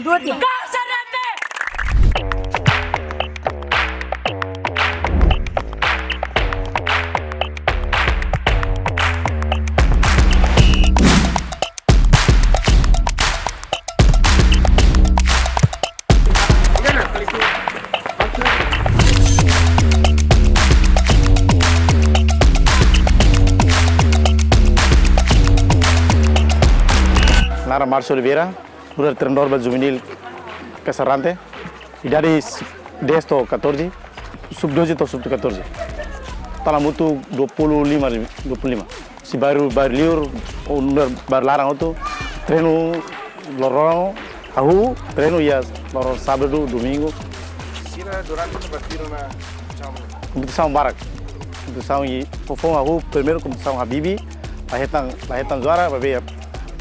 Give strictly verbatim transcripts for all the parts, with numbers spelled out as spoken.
Dua, tiga. Kaisar Rante! Naran Márcio Oliveira, nu'udar treinadór ba juvenil Kaisar Rante. Idade dez to'o catorze, sub doze to'o sub catorze. Tala mutu dua puluh lima, dua puluh lima. Husi bairru, bairru liur, ou nu'udar bairru laran hotu, treinu loron, hahú, treinu iha loron sábadu, domingu. Sira durante ne'e bá tiro ona kompetisaun? Kompetisaun barak. Kompetisaun iha foufoun hahú, primeiru kompetisaun Habibi, la hetan, la hetan juara, maibé iha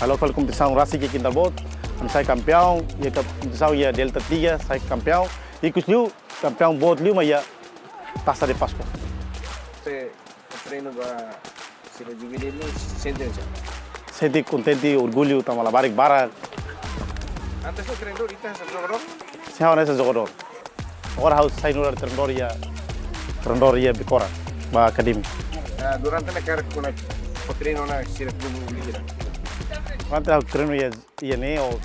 lokál kompetisaun rasik iha Kintal Boot, ami sai kampiaun, iha kompetisaun iha Delta tiga, sai kampiaun, ikus liu, kampiaun boot liu, mak iha Taça de Páscoa. Treinu ba sira juvenil ne'e sente oinsá? Sente kontente, orgullu, tanba labarik barak. Antes ne'e treinadór, ita hanesan jogadór? Sin, ha'u hanesan jogadór. Agora ha'u sai nu'udar treinadór iha, treinadór iha Becora, ba akademia. Ah, durante ne'e karik kona-ba treinu ona sira klube hira? Durante ha'u treinu iha, iha ne'e, ou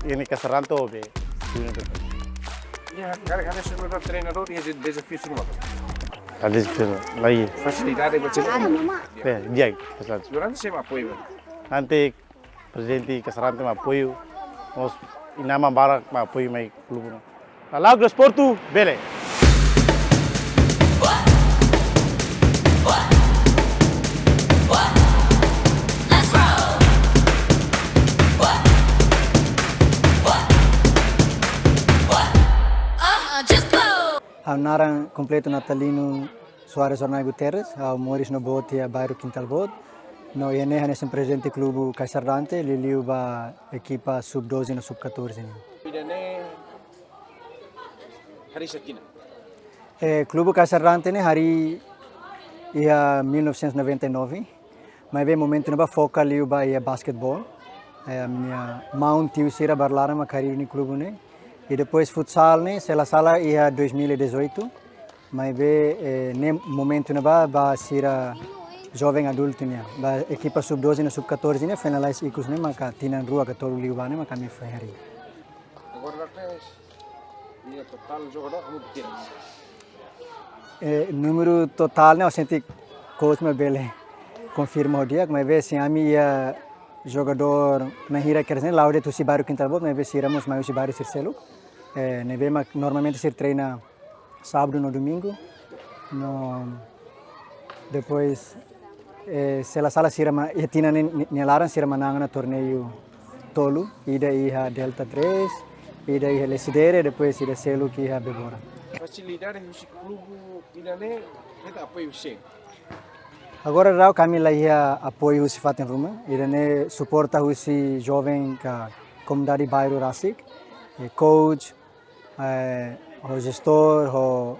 iha ne'e Kaisar Rante ou be. Iha, karik hanesan nu'udar treinadór iha de-, dezafiu sira-ne'e? Ada sih, lagi. Fasilidade ba sira? Be, di'ak, fasilidade. Durante sé mak apoiu? Durante prezidente Kaisar Rante mak apoiu, mós inan-aman barak mak apoiu mai klube ne'e. Lala'ok desportu, bele. Ha'u naran kompletu Natalino Soares Ornai Guterres, ha'u moris no boot iha bairru Kintal Boot. No iha ne'e hanesan prezidente klube Kaisar Rante, liuliu ba ekipa sub doze no sub catorze nian. Ida-ne'e harii sá tinan? Eh, klube Kaisar Rante ne'e harii iha mil novecentos e noventa e nove. Maibé momentu ne'ebá foka liu ba iha basquetebol. Eh, ami-nia maun tiu sira barak laran mak harii duni klube ne'e. I depois futsal ne'e, se la sala iha dois mil e dezoito. Maibé, eh, ne'e momentu ne'ebá ba sira joven adultu nian. Ba ekipa sub doze no sub catorze ne'e, finalize ikus ne'e maka tinan rua ka tolu liubá ne'e maka ami foin harii. Agora ne'e, nia totál jogadór, hamutuk hira? Eh, númeru totál ne'e, ha'u sente coach mak bele konfirma ho di'ak, maibé sin, ami iha jogadór na'in hira kedas ne'e, la'o de'it husi bairru Kintal Boot, maibé sira mós mai husi bairru sira seluk. Eh, ne'ebé mak normalmente sira treina sábadu no domingu. No depois, eh, se la sala sira mak, iha tinan ne'e, nia laran sira manán ona torneiu tolu, ida iha Delta três, ida iha Lecidere, depois ida seluk iha Becora. Fasilidade husi klube ida-ne'e, hetan apoiu sé? Agora daudaun ami la iha apoiu husi fatin ruma, ida-ne'e suporta husi joven ka komunidade bairru rasik, eh, coach, eh, ho jestór, ho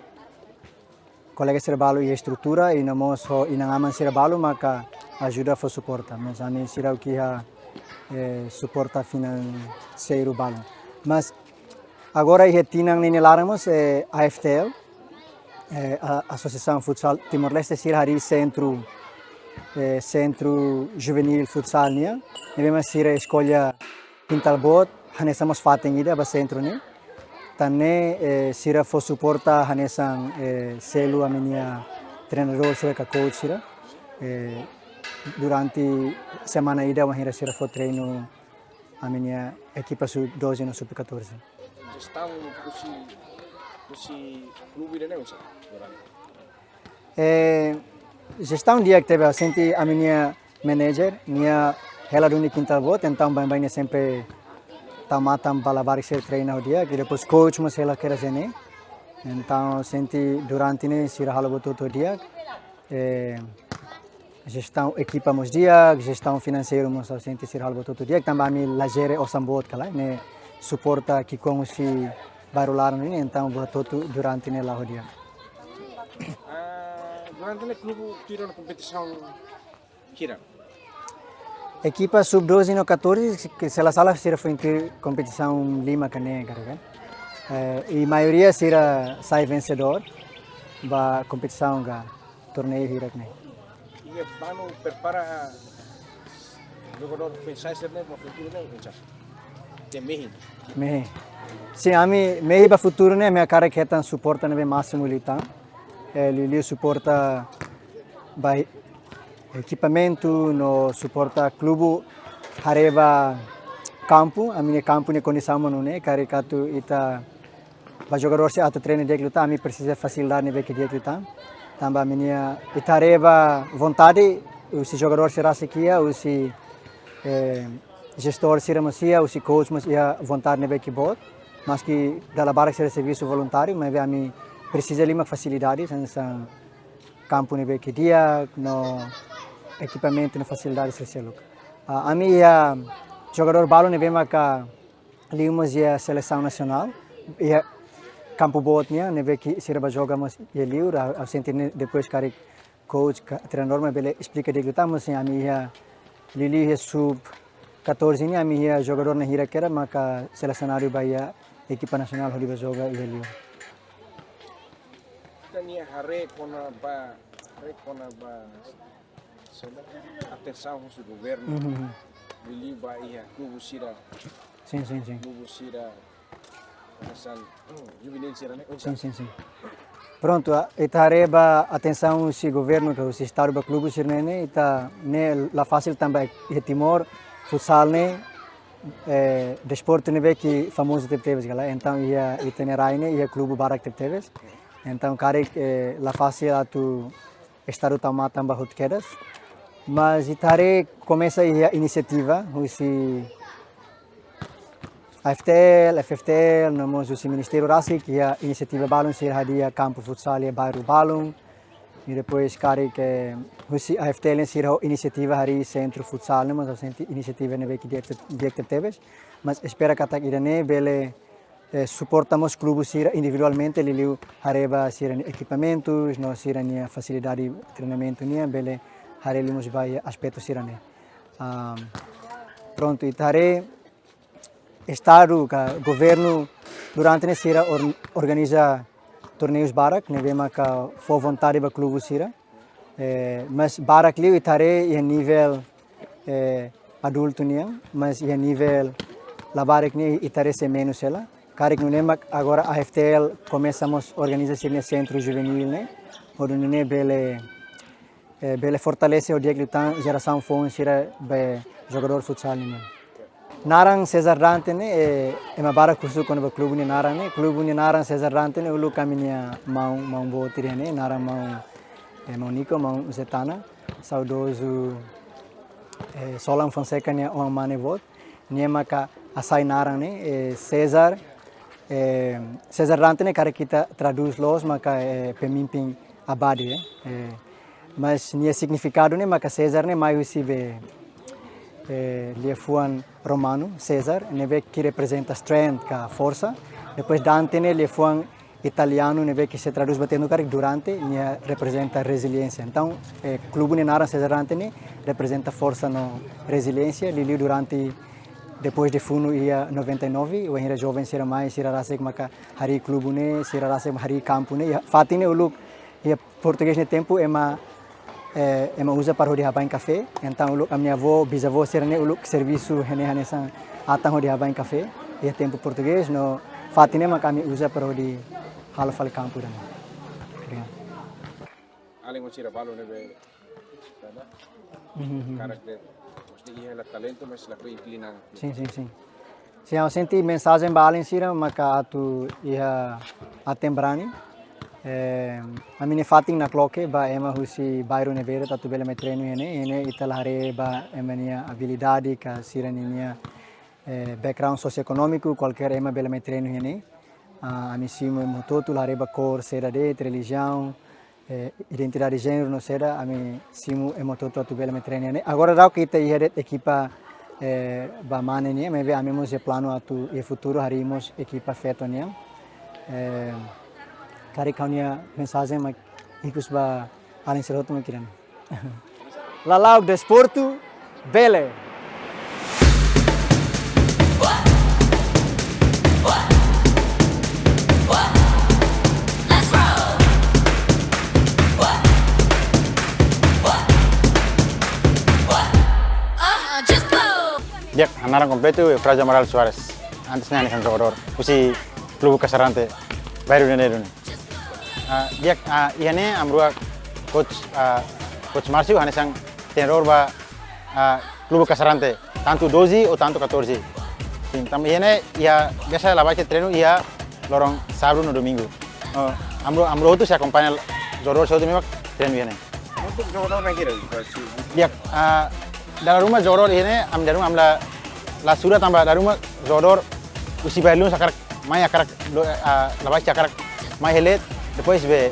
kolega sira balu iha estrutura, i no mós ho inan-aman sira balu maka ajuda fó suporta. Mas ami seidauk iha, eh, suporta finanseiru balu. Mas agora iha tinan ne'e nia laran mós, eh, A F T L, eh, a-, Asosiasaun Futsal Timor-Leste sira harii sentru, eh, sentru juvenil futsal nian. Ne'ebé mak sira eskolla Kintal Boot hanesan mós fatin ida ba sentru ne'e. Tan ne'e, eh, sira fó suporta hanesan, eh, selu ami-nia treinadór sira ka coach sira. Eh, durante semana ida wainhira sira fó treinu ami-nia ekipa sub doze no sub catorze. Jestaun husi, husi klube ida-ne'e oinsá? Eh, jestaun di'ak tebes, ha'u sente ami-nia manager, nia hela duni Kintal Boot, entaun baibain nia sempre tau matan ba labarik sira treina ho di'ak, i depois coach mós hela kedas iha ne'e. Entaun sente durante ne'e sira halo buat hotu ho di'ak. Eh, jestaun ekipa mós di'ak, jestaun finanseiru mós ha'u sente sira halo buat hotu ho di'ak, tanba ami la jere osan boot ka lae, ne'e suporta ki'ikoan husi bairru laran ne'e, entaun buat hotu durante ne'e la'o ho di'ak. Ah, durante ne'e klube tuir ona kompetisaun hira? Ekipa sub doze no catorze, se, se la sala sira foin tuir kompetisaun lima ka neen, karik, eh? Eh, i maioria sira sai vensedór ba kompetisaun ka torneiu hirak ne'e. Iha planu prepara jogadór foin-sa'e sira-ne'e ba futuru ne'e, oinsá? Tenke mehi. Mehi. Sin, ami mehi ba futuru ne'e, ami hakarak hetan suporta ne'ebé másimu liután. Eh, liuliu suporta ba ekipamentu no suporta klubu haree ba kampu, ami-nia kampu nia kondisaun monu ne'e, karik atu ita ba jogadór sira atu treina di'ak liután, ami presiza fasilidade ne'ebé ke di'ak liután. Tanba ami-nia, ita haree ba vontade, husi jogadór sira rasik iha, husi, eh, jestór sira mós iha, husi coach mós iha vontade ne'ebé ke boot. Maski dala barak sira servisu voluntáriu, maibé ami presiza liu mak fasilidade, hanesan kampu ne'ebé ke di'ak, no ekipamentu no fasilidade sira seluk. Ah, ami iha jogadór balu ne'ebé maka liu mós iha selesaun nasionál, iha kampu boot nian, ne'ebé ke sira bá joga mós iha liur, ha'u, ha'u sente ne'e depois karik coach ka treinadór mak bele esplika di'ak liután, maibé sin, ami iha liuliu iha sub catorze nian, ami iha jogadór na'in hira kedas maka selesionadu ba iha ekipa nasionál hodi bá joga iha liur. Ita-nia haree kona-ba, haree kona-ba, saida, atensaun husi governu. Mhm. Liuliu ba iha klubu sira. Sin, sin, sin. Klubu sira, hanesan, hmm, juvenil sira-ne'e, oinsá? Sin, sin, sin. Prontu, ah, ita haree ba atensaun husi governu ka husi estadu ba klubu sira-ne'e, ita ne'e la fasil tanba iha Timor, futsal ne'e, eh, desportu ne'ebé ke famozu tebetebes, ka lae. Entaun iha ita-nia rai ne'e iha klubu barak tebetebes. Entaun karik, eh, la fasil atu estadu tau matan ba hotu kedas. Mas ita haree komesa iha inisiativa husi A F T L, F F T L, no mós husi ministériu rasik, iha inisiativa balun sira hadi'a kampu futsal iha bairru balun. I depois karik, eh, husi A F T L sira ho inisiativa harii sentru futsal ne'e, mas ha'u sente inisiativa ne'ebé ke di'ak, di'ak tebetebes. Mas espera katak ida-ne'e bele, eh, suporta mós klubu sira individualmente, liuliu haree ba sira-nia ekipamentus, no sira-nia fasilidade treinamentu nian, bele haree liu mós ba iha aspetu sira-ne'e. Ah, prontu, ita haree estadu ka governu durante ne'e sira or-, organiza torneius barak, ne'ebé maka fó vontade ba klubu sira. Eh, mas barak liu ita haree iha nivel, eh, adultu nian, mas iha nivel labarik nian ita haree sei menus hela. Karik nune'e mak agora A F T L komesa mós organiza sira-nia sentru juvenil ne'e, hodi nune'e bele, eh, bele fortalese ho di'ak liután jerasaun foun sira ba jogadór futsal nian. Naran César Dante ne'e, eh, ema barak husu kona-ba klubu nia naran ne'e. Klubu nia naran César Dante ne'e uluk ami-nia maun, maun boot ida ne'e, naran maun, eh, maun Nico, maun Zetana, saudozu, eh, Solan Fonseca nia oan-mane boot. Nia maka hasai naran ne'e, eh, César, eh, César Dante ne'e karik ita tradús loos maka, eh, pemimpin abade, eh. Eh, mas nia signifikadu ne'e maka César ne'e mai husi be, eh, liafuan romanu, César, ne'ebé ke reprezenta strength ka forsa. Depois Dante ne'e liafuan italianu ne'ebé ke se tradús ba termu karik durante, nia reprezenta reziliénsia. Entaun, eh, klubu nia naran César Dante ne'e reprezenta forsa no reziliénsia, liuliu durante, depois de funu iha noventa e nove, wainhira joven sira mai, sira rasik maka harii klubu ne'e, sira rasik harii kampu ne'e, iha fatin ne'e uluk, iha portugés nia tempu ema, eh, ema uza para hodi habain kafé. Entaun uluk ami-nia avó, bizavó sira-ne'e uluk servisu iha ne'e hanesan atan hodi habain kafé. Iha tempu portugés no fatin ne'e maka ami uza para hodi halo fali kampu ida-ne'e. Obrigadu. Alin sira balu ne'ebé, saida? Mhm. Karakter, maksudnya iha hela talentu, mas lakohi inklinan. Sin, sin, sin. Sin, ha'u sente mensajen ba alin sira maka atu iha aten-brani. Eh, ami-nia fatin nakloke ba ema husi bairru ne'ebé de'it atu bele mai treinu iha ne'e, iha ne'e ita la haree ba ema-nia abilidade ka sira-ninia, eh, background sosioekonómiku, kualkér ema bele mai treinu iha ne'e. Ah, ami simu ema hotu-hotu la haree ba kór saida de'it, relijiaun, eh, identidade jéneru no saida, ami simu ema hotu-hotu atu bele mai treinu iha ne'e. Agora daudaun ita iha de'it ekipa, eh, ba mane nian, maibé ami mós iha planu atu iha futuru harii mós ekipa feto nian. Eh, karik ha'u-nia mensajen mak ikus ba alin sira hotu mak ida-ne'e. Lala'ok desportu, bele. Naran kompletu Eufrásio Amaral Soares. Antes ne'e hanesan jogadór husi Klube Caçarante, bairru Nenedo ne'e. Ah, di'ak, ah, iha ne'e ami rua coach, ah, coach Márcio hanesan treinadór ba, ah, Klube Caçarante, tantu doze ou tantu catorze. Sin, tanba iha ne'e, iha biasa labarik treinu iha loron sábadu no domingu. Oh, ami rua, ami rua hotu sei akompaña jogadór hotu ne'ebé mak treinu iha ne'e. Untuk jogadór na'in hira, Eufrásio? Di'ak, ah, dala ruma jogadór iha ne'e, ami dala ruma ami la, la sura tanba dala ruma jogadór husi bairru liu hakarak mai hakarak do, ah, labarik hakarak mai helet, depois be,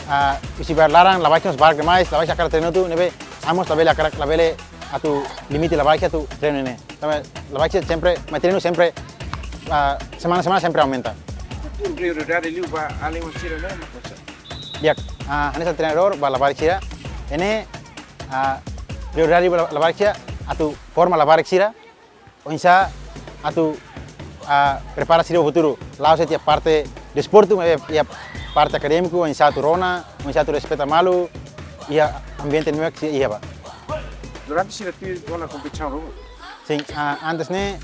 ah, husi bairru laran labarik mós barak demais, labarik hakarak treinu hotu, ne'ebé ami mós labele hakarak, labele atu limite labarik atu treinu ne'e. Tanba labarik sempre, mai treinu sempre, ah, semana-semana sempre aumenta. Prioridade liu ba alin sira ne'e, mak oinsá? Di'ak, ah, hanesan treinadór ba labarik sira, iha ne'e, ah, prioridade ba labarik sira, atu forma labarik sira, oinsá atu, ah, prepara sira ba futuru. La'ós de'it iha parte desportu, maibé iha parte akadémiku, oinsá atu rona, oinsá atu respeita malu, iha ambiente ne'ebé mak sira iha ba. Durante sira tuir ona kompetisaun ruma? Sin, ah, antes ne'e,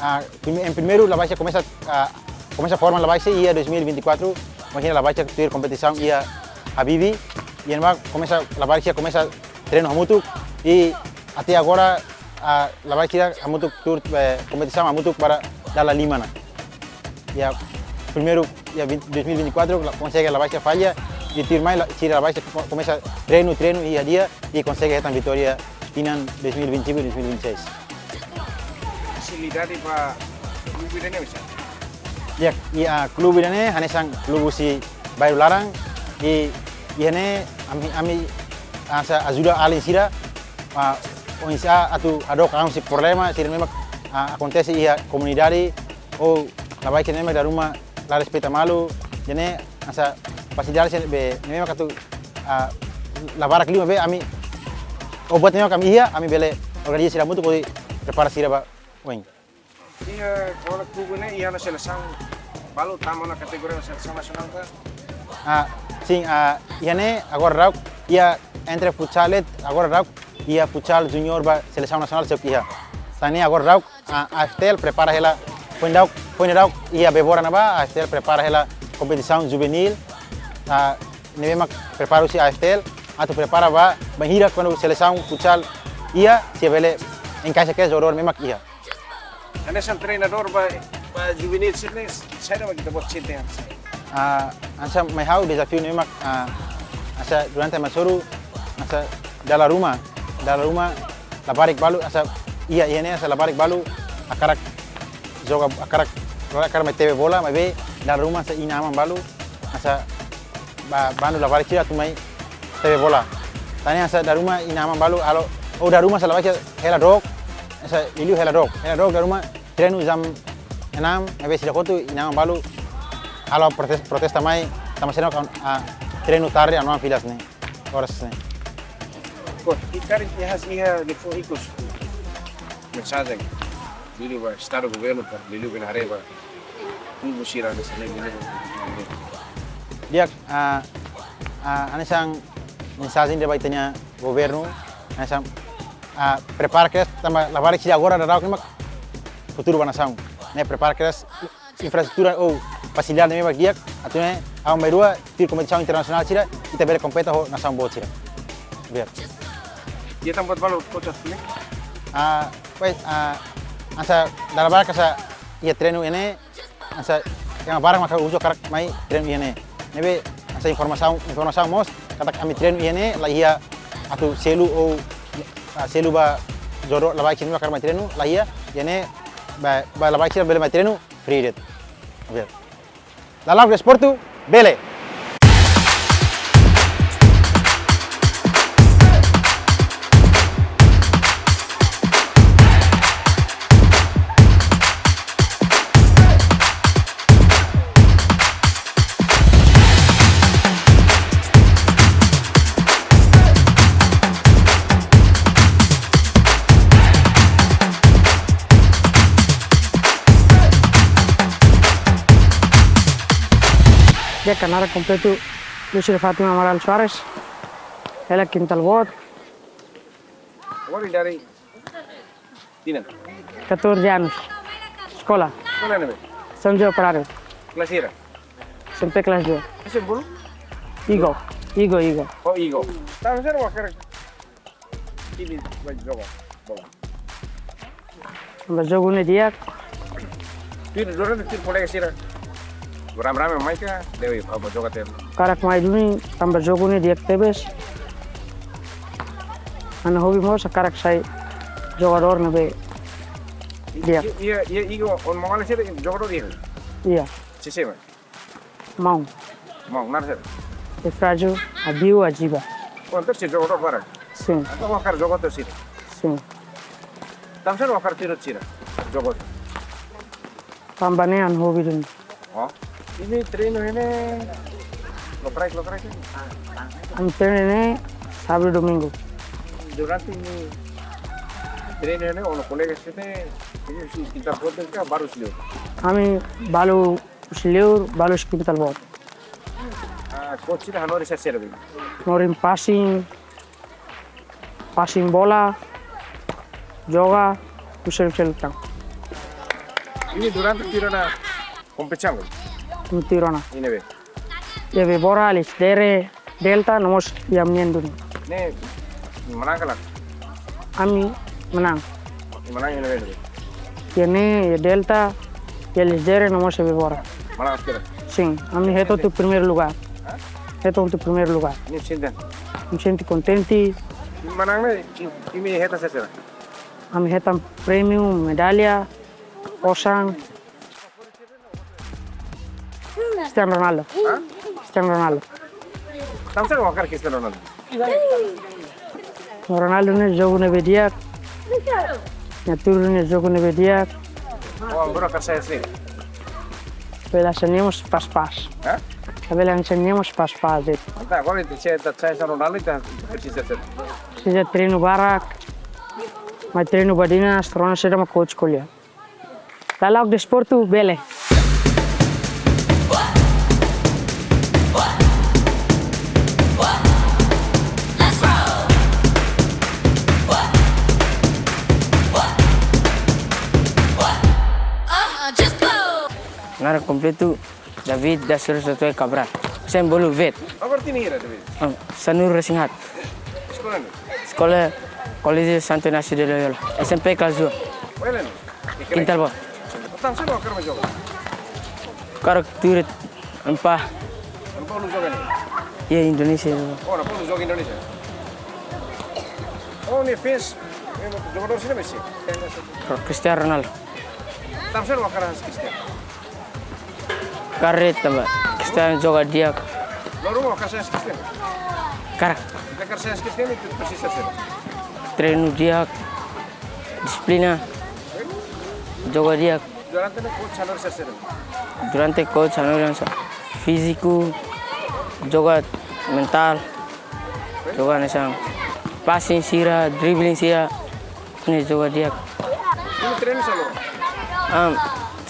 ah, prime-, en primeiru labarik sira komesa, ah, komesa forma labarik sira iha dois mil e vinte e quatro, imajina labarik sira tuir kompetisaun iha Habibie, iha ne'ebá komesa labarik sira komesa treinu hamutuk, i até agora, ah, labarik sira hamutuk tuur, eh, kompetisaun hamutuk para dala lima ona. Iha primeiru, iha vinte, dois mil e vinte e quatro, la-, konsege labarik sira falla, i tuirmai la-, sira labarik sira ko-, komesa treinu, treinu, i iha dia, i konsege hetan vitória tinan dois mil e vinte e cinco e dois mil e vinte e seis. Fasilidade ba klube ida-ne'e oinsá? Di'ak, iha klube ida-ne'e hanesan klube husi bairru laran, i iha ne'e ami, ami hanesan ajuda alin sira, ah, oinsá atu hadook an husi problema sira ne'ebé mak, ah, akontese iha komunidade, ou labarik sira ne'ebé mak dala ruma la respeita malu, iha ne'e hanesan fasilidade sira be ne'ebé mak atu, ah, la barak liu maibé ami, oinsá ne'ebé mak ami iha, ami bele organiza sira hamutuk hodi prepara sira ba oin. Iha bola klube ne'e iha ona selesaun balu tama ona kategoria selesaun nasionál ka? Ah, sin, ah, iha ne'e agora daudauk iha entre futsal de'it agora daudauk iha futsal junior ba selesaun nasionál sei iha. Tan ne'e agora daudauk, ah, A F T L prepara hela, foin daudauk, foin daudauk iha Bebora ne'ebá, A F T L prepara hela kompetisaun juvenil, ah, ne'ebé mak prepara husi A F T L, atu prepara ba, bainhira kuandu selesaun futsal iha, sira bele enkaixa kedas jogadór ne'ebé mak iha. Hanesan treinadór ba, ba juvenil sira-ne'e, saida mak ita-boot sente hanesan? Ah, hanesan mai ha'u dezafiu ne'ebé mak, ah, hanesan durante mai hasoru, hanesan dala ruma, dala ruma labarik balu, hanesan iha, iha ne'e hanesan labarik balu, hakarak joga, hakarak, hakarak mai tebe bola, maibé dala ruma hanesan inan-aman balu, hanesan ba, bandu labarik sira atu mai tebe bola. Tan ne'e hanesan dala ruma inan-aman balu halo, ou dala ruma hanesan labarik sira hela dook, hanesan liuliu hela dook. Hela dook dala ruma treinu jam enam, maibé sira hotu inan-aman balu halo protes-, protesta mai, tanba sira, ah, treinu tarde, anoan filas ne'e, oras ne'e. Coach, i karik iha, iha liafuan ikus, mensajen liuliu ba estadu governu para liuliu bele haree ba klube sira hanesan ne'e, liuliu ba. Di'ak, ah, ah, hanesan mensajen ida ba ita-nia governu, hanesan, ah, prepara kedas tanba labarik sira agora daudauk ne'e mak futuru ba nasaun. Ne'e prepara kedas infraestrutura ou fasilidade ne'ebé mak di'ak, atu nune'e aban-bainrua tuir kompetisaun internasionál sira, ita bele kompete ho nasaun boot sira. Obrigadu. Iha tan buat balu coach atu fó? Ah, pois, ah, hanesan dala barak hanesan iha treinu iha ne'e, hanesan ema barak maka husu hakarak mai treinu iha ne'e. Ne'ebé hanesan informasaun, informasaun mós katak ami treinu iha ne'e, la iha atu selu ou, ah, selu ba jogadór labarik sira ne'ebé hakarak mai treinu, la iha, iha ne'e ba, ba labarik sira bele mai treinu, free de'it. Oke. Lala'ok desportu, bele. Di'ak, ha'u-nia naran kompletu Lucio de Fátima Amaral Soares. Hela kintal boot. Ori dari. Tinan? Catorze anos. Eskola? Eskola ne'ebé? São José Operário. Kelas hira? S M P kelas dua. Ese bolu? Igo. Igo, Igo. Oh, Igo. Tanba sá mak hakarak time ba joga bola? Tanba jogu ne'e di'ak. Tuir, durante tuir kolega sira rame-rame mai ka dehan ba joga tebes? Hakarak mai duni, tanba jogu ne'e di'ak tebes. Ha'u-nia hobi mós hakarak sai jogadór ne'ebé di'ak. Iha, iha, iha, Igo, ó-nia maun-alin sira jogadór iha? Iha. Sé-sé mak? Maun. Maun, naran sira? Efrajo, Abiu, Ajiba. Oh, entaun sira jogadór barak? Sin. Entaun ó hakarak joga hotu sira? Sin. Tanba sá mak hakarak tuir sira joga hotu? Tanba ne'e ha'u-nia hobi duni. Oh. Imi treinu iha ne'e lokraik, lokraik? Ami treinu iha ne'e sábadu, domingu. Durante imi treinu iha ne'e, ó-nia kolega sira, imi husi kintal boot ka balu husi liur? Ami balu husi liur, balu husi kintal boot. Ah, coach sira hanorin saida-saida? Hanorin passing, passing bola, joga, no seluk-seluk tan. Imi durante tuir ona kompetisaun? Imi tuir ona. Iha ne'ebé? Iha Bebora, Lecidere, Delta, no mós iha ami-nia duni. Ne'e manán ka lae? Ami manán. Manán iha ne'ebé? Iha ne'e, iha Delta, iha Lecidere, no mós iha Bebora. Manán hotu? Sin, ami hetan hotu primeiru lugár. Hah? Hetan hotu primeiru lugár. Imi sente? Ami sente kontente. Manán ne'e, imi hetan saida-saida? Ami hetan prémiu, medalla, osan. Cristiano Ronaldo. Hah? Cristiano Ronaldo. Tanba sá mak hakarak Cristiano Ronaldo? Ronaldo ne'e jogu ne'ebé di'ak. Nia tuur ne'e jogu ne'ebé di'ak. Oh, agora ka sai assim? Bele sai ne'e mós pas-pas. Hah? Bele sai ne'e mós pas-pas de'it. Entaun, agora ita sai, ita sai Cristiano Ronaldo, ita presiza saida? Presiza treinu barak. Mai treinu badinas, rona saida mak coach ko'alia. Lala'ok desportu bele. Naran kompletu David da Silva Sotoy Cabral. Sé mak bolu Vet. Agora tinan hira, David? Ah, sanulu-resin-haat. Eskola ne'e? Eskola Colégio Santo Inácio de Loyola. S M P kelas dua. Oilan? Kintal boot. Tanba sá mak hakarak joga? Hakarak tuir Empa. Empa uluk joga ne'e? Iha Indonézia. Oh, Empa uluk joga Indonézia. Oh, ne'e fans, eh, jogadór sira ne'e sé? Cristiano Ronaldo. Tanba sá mak hakarak Cristiano? Kareta ba, Cristiano joga di'ak. Loron mak hakarak Cristiano? Hakarak. Hakarak Cristiano, ita presiza saida? Treinu di'ak, dixiplina, joga di'ak. Durante ne'e coach hanorin saida? Durante coach hanorin hanesan fíziku, joga mentál, joga hanesan passing sira, dribbling sira, ne'e joga di'ak. Imi treinu sá loron? Ah,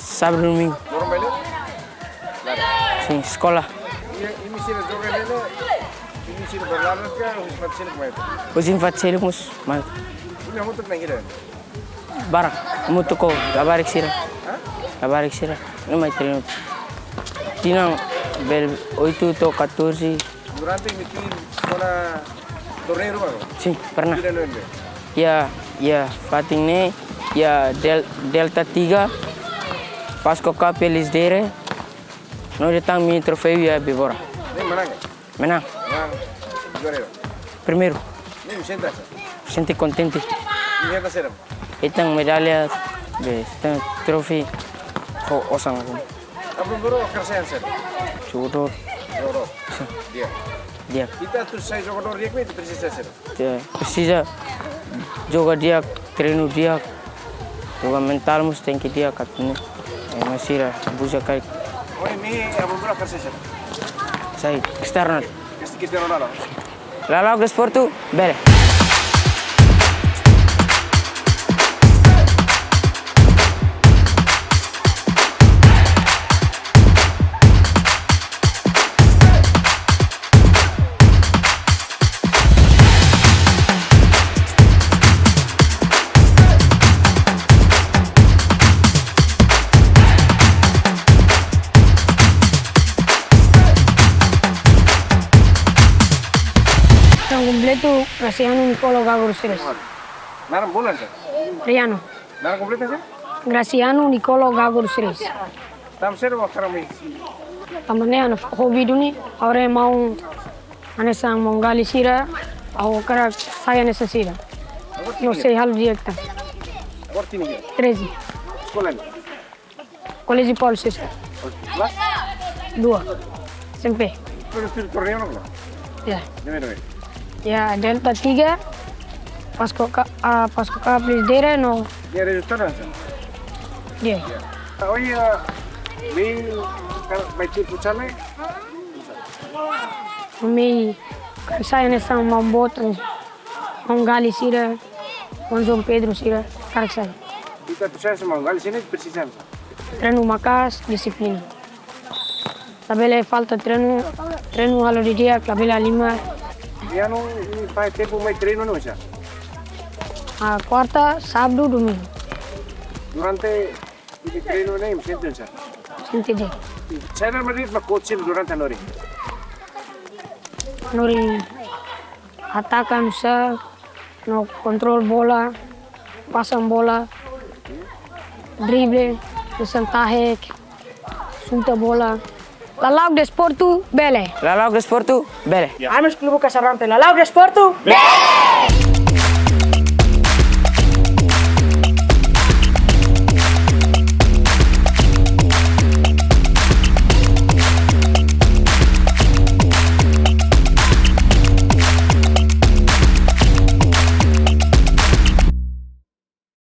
sábadu, domingu. Loron bailey? Sin, eskola. Imi, imi sira joga ne'e, imi sira berlalu ka, husi fatin seluk mai? Husi fatin seluk mós mai. Imi hamutuk na'in hira? Barak, hamutuk ho labarik sira. Hah? Labarik sira. Ne'e mai treinu. Tinan bele oito to'o catorze. Durante imi tuir eskola torneiru balu? Sin, pernah. Ida no ende? Ya, ya, fatin ne'e, ya Del-, Delta tiga, Pasco Cup Lecidere, no depois ami troféu iha Bebora. Ne'e manán ka? Manán. Manán juara? Primeiru. Ne'e imi sente saida? Sente kontente. Imi hetan saida? Hetan medalla, depois hetan troféu, ho osan. Abang baru hakarak sai hanesan? Jogadór. Jogadór. Sin. Di'ak. Di'ak. Ita atu sai jogadór di'ak ne'e ita presiza saida? Ya, presiza joga di'ak, treinu di'ak, joga mentál mós tenke di'ak atu nune'e ema sira buza karik. Oi, imi abang baru hakarak sai hanesan? Sai Cristiano Ronaldo. Cristiano Ronaldo. Lala'ok desportu bele. Ha'u Graciano Nicolo Gago dos Reis. Naran bola sá? Riano. Naran kompletu sá? Graciano Nicolo Gago dos Reis. Tanba saida mak hakarak mai? Tanba ne'e ha'u-nia hobi duni, agora maun hanesan maun Gali sira, ha'u hakarak sai hanesan sira. Agora tinan hira? Sei halo di'ak tan. Agora tinan hira? Treze. Eskola ne'e? Colégio Paulo Sexto. Kelas? Dua. S M P. Pero tur torneo no? Ya. Deme, deme. Ya, Delta tiga, Pasco Cup, ah, Pasco Cup Lisdera no. Ya, resultadu sá? Ya. Ya. Ohin, ah, mai, mai tim futsal ne'e? Mai, kan sai hanesan maun boot, maun Gali sira, maun João Pedro sira, hakarak sai. Ita presiza maun Gali sira, presiza sá? Treinu maka'as, dixiplina. Labele falta treinu, treinu halo didi'ak, labele halimar. Iha no, iha tempu mai treinu no sá? Ah, kuarta, sábadu, domingu. Durante ita treinu ne'e, sente sá? Sente di'ak. Saida mak di'ak ba coach durante hanorin? Hanorin atakan sá, no kontrol bola, pasa bola, drible, hanesan tahek, xuta bola. Lala'ok desportu bele. Lala'ok desportu bele. Ami Klube Kasarante, lala'ok desportu bele.